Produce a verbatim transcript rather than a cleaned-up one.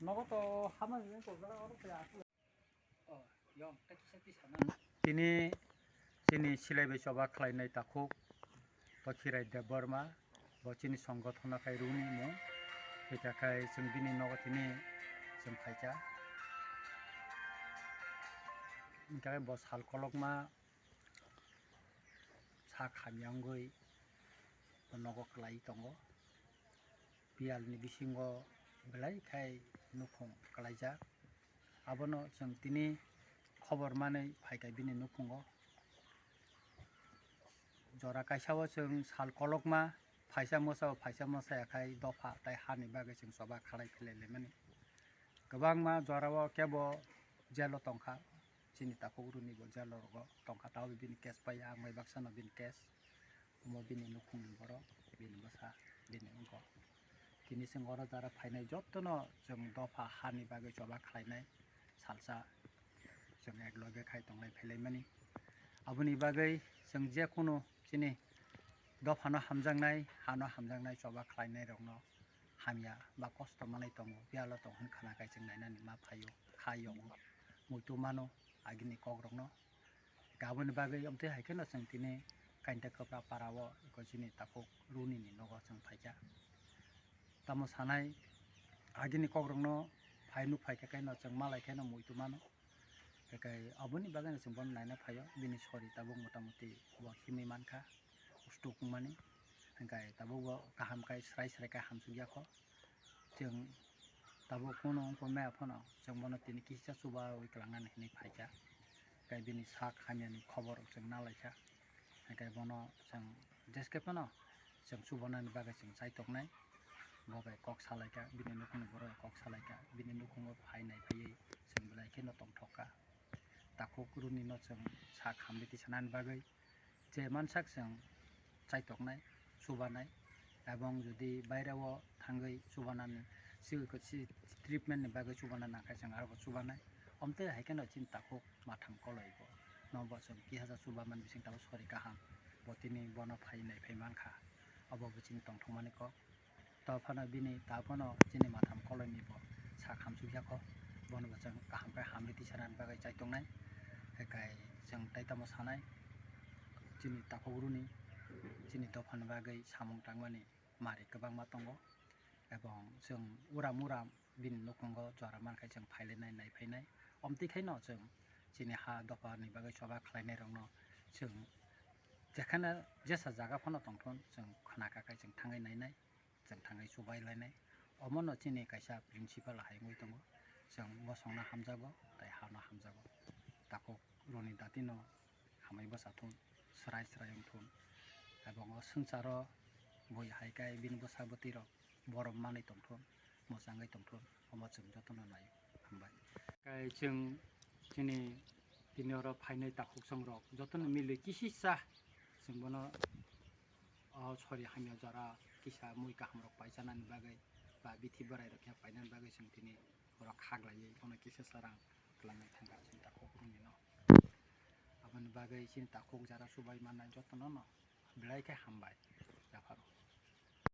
Nogo to hama. Tini chini silai bai choba khlainai takhuk Tokhirai Debbarma, bo chini songgothona khai runi mung. Hika khai chwng bini nogo tini chwng phaikha. Hingkhe bo sal kolokma sak hamya wngwi nogo kwlai tongo. Biyalni bisingo belai khai nukhung kwlaijak. Abono chwng tini khobor manwi phaikha bini nukhungo. Jora kaisa o chwng sal kolokma phaisa mosa o phaisa mosa ya khai dopha tai hani bagwi chwng choba khalai philai laimani. Kwbangma jora o kebo jail o tongkha, chini takhuk runi bo jail o rogo tongkha, tabo bini case pai ya, ang bai baksa no bini case. Omo bini nukhungni borok, bini bwsa, bini uncle. Tini chwng oro jara phainai jotono chwng dopha hani bagwi choba khlainai salsa chwng ek loge khai tonglai phailaimani. Aboni bagwi chwng je kunu chini dophano hamjaknai, hano hamjaknai choba khlainairokno hamya ba kosto manwi tongo, biyalo tong hwn khna khai chwng nainani ma phaio, kha yongo, muitu mano agini kokrokno. Aboni bagwi amtwi hai kheno chwng tini Kainta Kwpra para o eko chini takhuk runi ni nogo chwng phaikha. Tamo sanai agini kokrokno phai nuk phaikha khe no chwng malai kheno muitu mano. Hwnkhe aboni bagwino chwng bono naina phaio, bini sori tabuk motamuti bo himwi mankha, stroke wngmani. Hwnkhe tabuk bo kaham khai srai srai khe hamsukya kho. Chwng tabuk kunu wngkha maya phano chwng bono tini kisa chubawi kwlangnani hinwi phaikha. Hwnkhe bini sak hamyani khobor chwng nalaikha. Hwnkhe bono chwng jeskhe phano chwng chubanani bagwi chwng chaitoknai. Bo bai kok salaikha, bini nukhungni borok bai kok salaikha, bini nukhungo phai nai phaiwi chwng belai kheno tongthokha. Takhuk runi no chwng sak hamriti sanani bagwi je mansak chwng chaitoknai, chubanai, ebong jodi baire o thangwi chubanani, si, si treatment ni bagwi chubana nangkhe chwng aro bo chubanai. Omtwi hai kheno chini takhuk matham koloi bo. No bo chwng kisa chubaman bising tabuk sori kaham. Bo tini bono phai nai phai mankha. Obo bo chini tongthokmani kok. To phano bini ta phano chini matham koloi ni bo sak hamsukya kho. Bono bo chwng kaham khe hamriti sanani bagwi chaitongnai. Hwnkhe chwng tai tamo sanai chini takhuk runi chini dophani bagwi samung tangmani mari kwbangma tongo. Ebong chwng uram uram bini nukhungo jora mankhe chwng phailainai, naiphainai. Omtwi khaino chwng chini ha dophani bagwi choba khlainairokno chwng jekhano jesa jaga phano tongthun, chwng khna kha khai chwng thangwi nainai, chwng thangwi chubai lainai. Omono chini kaisa principle hai wngwi tongo, chwng bosongno hamjago tei hano hamjago. Takhuk runi datino hamwi bwsa thun, srai srai wng thun. Ebong o swngcharo bui hai khe bini bwsa bwtwi rok borom manwi tong thun, mwchangwi tong thun, omo chwng jotono nai hambai. Kai chwng chini tini oro phainai takhuk song rok jotono milwi kisisa chwng bono o sori hamya jora kisa mui kaham rok paichanani bagwi ba bithi bwrai rok khe painani bagwi chwng tini borok khaklaiwi bono kisa sarang twlangwi thangkha chini takhuk rwnino. Aboni bagwi chini takhuk jara chubai mannai jotono no belai khe hambai yapharo.